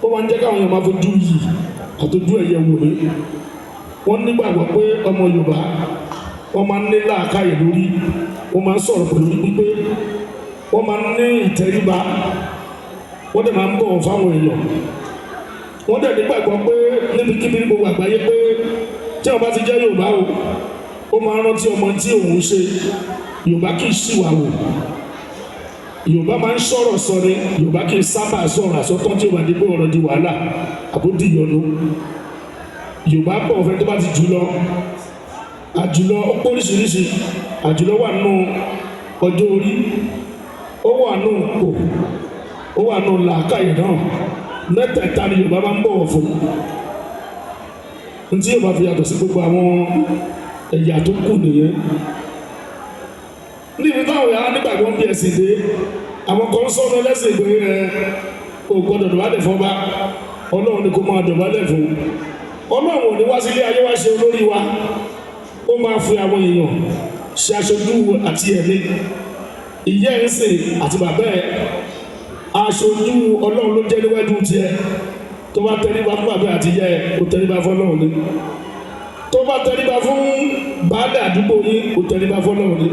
Ó máa ń jẹ́ káwọn èèyàn máa fojú yìí àtọ́jú ẹ̀yẹ wò mí. Wọ́n nígbàgbọ́ pé ọmọ Yorùbá, wọ́n máa ń ní làákàyè lórí, wọ́n máa ń sọ̀rọ̀ pẹ̀lú pípé, wọ́n máa ń ní ìtẹríba, wọ́n dẹ̀ máa ń bọ̀wọ̀ fáwọn èèyàn. Wọ́n dẹ̀ nígbàgbọ́ pé níbikíbi ní gbogbo àgbáyé pé tí wọ́n bá ti jẹ́ Yorùbá o, ó máa ń rántí ọmọ tí òun ṣe. Yorùbá kì í ṣìwà wò, Yorùbá máa ń sọ̀rọ̀ sọ ni. Yorùbá kì í sábà sọ̀rọ̀ àsọtán tí ó bá di pé ọ̀rọ̀ di wàhálà àbódì yọnu. Yorùbá bọ̀ fẹ́ tó bá ti jù lọ. Àjùlọ ó pọ̀ oríṣiríṣi. Àjùlọ wà nínú ọjọ́ orí, ó wà nínú ipò, ó wà nínú làákàyè náà. Mẹ́tẹ̀ẹ̀ta ni Yorùbá máa ń bọ̀wọ̀ fún. Ntí Yorùbá fi yàtọ̀ sí gbogbo àwọn ẹ̀yà tó kù nìyẹn. Níbi táwọn yàrá nígbàgbọ́ ń bí ẹ̀sìn dé, àwọn kan sọ̀rọ̀ lẹ́sìn pé ẹ ò gbọ́dọ̀ dọ̀bálẹ̀ fọ́ba. Ọlọ́run ni kò máa dọ̀bálẹ̀ fún. Ọlọ́run ò ní wá sílé ayé wá ṣe olórí wa. Ó máa fi àwọn èèyàn ṣe aṣojú àti ẹ̀mí. Ìyá ẹ̀ ń sìn àti bàbá ẹ̀, aṣojú Ọlọ́run ló jẹ́ níwájú tiẹ̀. Tó bá tẹríba fún bàbá àti ìyá ẹ̀, ó tẹríba fún Ọlọ́run ni. Tó bá tẹríba fún baálé àdúgbò yín, ó tẹríba fún Ọlọ́run ni.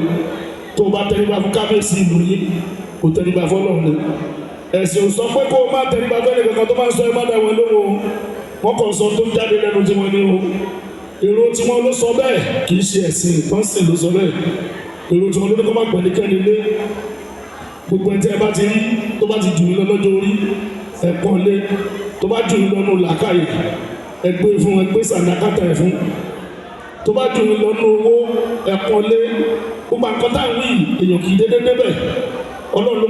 Tó bá tẹríba fún kábíyèsí ìlú yín, ó tẹríba fún Ọlọ́run ni. Ẹ̀sìn ò sọ pé kó o má tẹríba fẹ́ni kankan. Tó máa ń sọ, ẹ má dá wọn lóhùn o. Wọ́n kàn sọ tó ń jáde lẹ́nu tí wọ́n ní o. Èrò tí wọ́n ló sọ bẹ́ẹ̀, kì í ṣe ẹ̀sìn ìtọ́sìn ló sọ bẹ́ẹ̀. Èrò tí wọ́n ló ní kó má pẹ̀lú kẹ́ni lé. Gbogbo ẹni tí ẹ bá ti rí tó bá ti jù yín lọ lọ́jọ́ orí, ẹ̀pọ̀n lé. Tó bá jù yín lọ́nu làákàyè, ẹgbẹ́ fún, ẹgbẹ́ sàdákàtà ẹ̀ fún. Tó bá jù yín lọ́nu owó, ẹ̀pọ̀n lé. Gbogbo àkọ́tà tá à ń wí, èèyàn kì í dédé débẹ̀. Ọlọ́run ló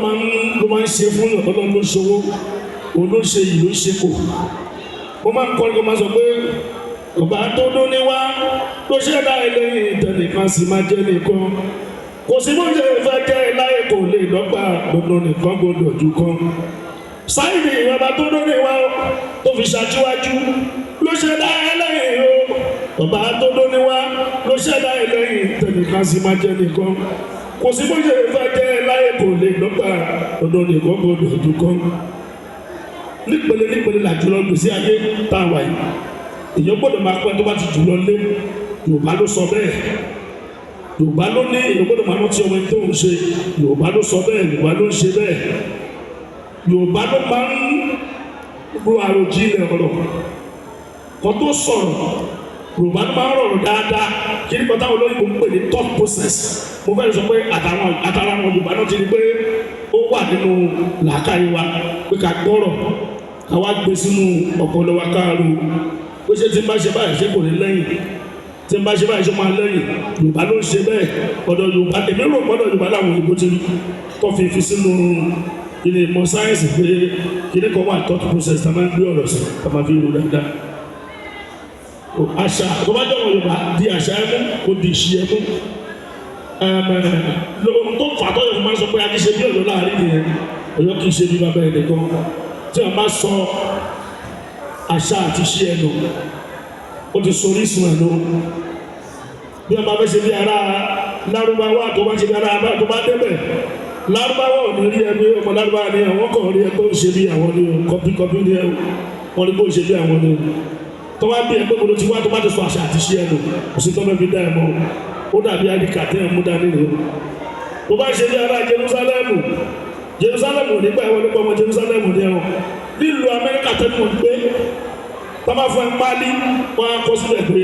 máa ń ṣe fún yàn. Ọlọ́run ló ṣòwò, òun ló ṣe yìí, ló ṣe kò. Mo máa ń kọrin kó máa sọ pé ọba tó dún ní wá ló ṣẹ̀dá ẹlẹ́yìn, tẹnìkan sì máa jẹ́ nìkan. Kò sí bó ṣe fẹ́ jẹ́ láyé, kò lè dọ́gba, dandan nìkan gbọdọ̀ ju kan. Sáyidì, ọba tó dún ní wá tó fi ṣàtiwájú ló ṣẹ̀dá ẹlẹ́yìn o. Ọba tó dún ní wá ló ṣẹ̀dá ẹlẹ́yìn, tẹnìkan sì máa jẹ́ nìkan. Kò sí bó ṣe fẹ́ jẹ́ láyé, kò lè dọ́gba, dandan nìkan gbọdọ̀ ju kan. Nípele nípele làjùlọ gbèsè ayé tá a wà yìí. Èèyàn gbọ́dọ̀ máa pẹ́ tó bá ti jùlọ lé. Yorùbá ló sọ bẹ́ẹ̀. Yorùbá ló ní èèyàn gbọ́dọ̀ máa rántí ọmọ ẹni tó ń ṣe. Yorùbá ló sọ bẹ́ẹ̀, Yorùbá ló ń ṣe bẹ́ẹ̀. Yorùbá ló máa ń ro àròjinlẹ̀ ọ̀rọ̀ kan tó sọ̀rọ̀. Yorùbá ló máa ń rọrùn dáadáa. Kí ní kọ́tà olóyìnbó ń pè ní thought process? Mo fẹ́ sọ pé àtàwọn àtàwọn àwọn Yorùbá náà ti rí pé ó wà nínú làákàyè wa pé ká gbọ́rọ̀, ká wá gbé sínú ọpọlọ wa, ká ro pé ṣé tí n bá ṣe báyìí, ṣé kò ní lẹ́yìn? Tí n bá ṣe báyìí, ṣé máa lẹ́yìn? Yorùbá ló ń ṣe bẹ́ẹ̀. Ọ̀dọ̀ Yorùbá, èmi rò gbọ́dọ̀ Yorùbá làwọn òyìnbó ti rí tó fi sínú ilé ìmọ̀ sáyẹ́nsì pé kíní kan wà, thought process, tá a máa ń gbé ọ̀rọ̀ sí, tá a máa fi rò dáadáa. Àṣà tó bá jọ̀wọ́, Yorùbá di àṣà ẹmú, kò di ìṣí ẹmú. Lóhun tó fà tó yẹ fún máa ń sọ pé a kì í ṣe bí Ọ̀yọ́ láàrin nìyẹn. Ọ̀yọ́ kì í ṣe bí bàbá ẹ̀ nìkan. Tí wọ́n bá sọ àṣà àti ìṣí ẹnu, ó ti sọ orísun ẹ̀ lọ. Bí wọ́n bá fẹ́ ṣe bí ara Lárúbáwá, tó bá ṣe bí ara tó bá débẹ̀, Lárúbáwá ò ní rí ẹgbẹ́ ọmọ Lárúbáwá ni. Àwọn kàn rí ẹgbẹ́ ó ṣe bí àwọn ni o. Copy copy ni ẹ wọ́n ní kó ṣe bí àwọn ni o. Tó bá bí ẹgbẹ́ gbọdọ̀ ti wá, tó bá ti sọ àṣà àti ìṣe ẹnu, kò sí tó fẹ́ fi dá ẹ mọ́. Ó dàbí àdìkà tẹ́ ẹ mú dání ni o. Tó bá ṣe bí ará Jerúsálẹ́mù, Jerúsálẹ́mù ò ní gbà wọlé pọ̀. Ọmọ Jerúsálẹ́mù ni ẹ o. Nílùú Amẹ́ríkà tẹ́lẹ̀ mọ̀ gbé, tó bá fún ẹ pálí, wọ́n á kọ síbẹ̀ pé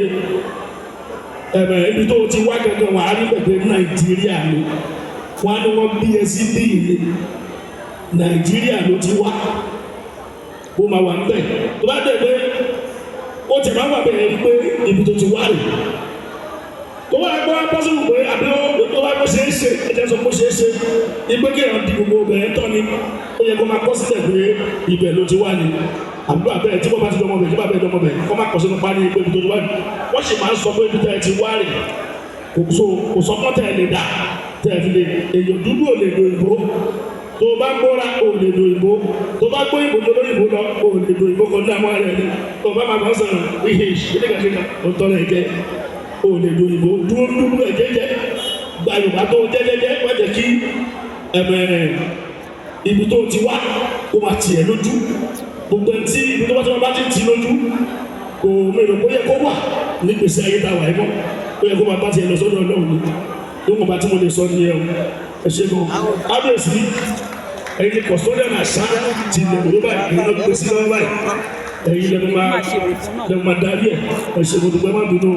ẹ̀mẹ̀ ibi tó ti wá gẹ́gẹ́. Wọ́n á rí bẹ̀ pé Nàìjíríà ni. Wọ́n á ní wọ́n bí ẹ sí bí ìlú Nàìjíríà ló ti wá. Ó máa wà níbẹ̀. Tó bá dẹ̀ pé ó tẹ̀ máa wà bẹ́ẹ̀ rí pé ibi tó ti wá rè. Tó bá gbọ́ pọ́sibú pé àbí ó bá gbọ́ ṣe é ṣe, ẹ̀jẹ̀ sọ pé ó ṣe é ṣe ìgbé kéèyàn di gbogbo obìnrin tọ́ ni, ó yẹ kó máa kọ́ sílẹ̀ pé ibẹ̀ ló ti wá ni. Àbúrò àbẹ́ tí wọ́n bá ti dọ́mọ bẹ̀, tí bàbá ẹ̀ dọ́mọ bẹ̀, kọ́ máa kọ́ sínú pálí pé ibi tó ti wá ni. Wọ́n sì máa ń sọ pé ibi tẹ́ ẹ ti wá rè. Kò so kò sọ pọ́n tẹ́ ẹ lè dà tẹ́ ẹ fi lè. Èèyàn dúdú ò lè lo ìbò. Tó bá gbóra, ò lè lo ìbò. Tó bá gbó ìbò tó lóyìnbó lọ, ò lè lo ìbò kan ní àwọn rẹ̀ ni. Tó bá máa bá sọ̀rọ̀ ihe kíníkàkíníkà, ó tọ́lẹ̀ jẹ́ ò lè lo ìbò. Dúró dúdú ẹ̀ jẹ́jẹ́, gba Yorùbá tó jẹ́jẹ́jẹ́. Wọ́n jẹ́ kí ẹ̀mẹ̀ ibi tó ti wá kó máa tiẹ̀ lójú. Gbogbo ẹni tí ibi tó bá ti máa bá ti tì lójú kò mèrò kó yẹ kó wà nígbèsè ayé tá a wà yìí mọ́, ó yẹ kó máa bá tiẹ̀ lọ sọ́dọ̀ Ọlọ́run ni. Lóhùn bá tí mo lè sọ nìyẹn o. Ẹ ṣe gan, kábíyèsí. Ẹ̀yin ni custodian àṣà ti ilẹ̀ òwúrọ̀ báyìí, ẹ̀yin náà gbé sí lọ́wọ́ báyìí, ẹ̀yin lẹ́nu máa darí ẹ̀. Ẹ ṣe, mo dúpẹ́, má bínú.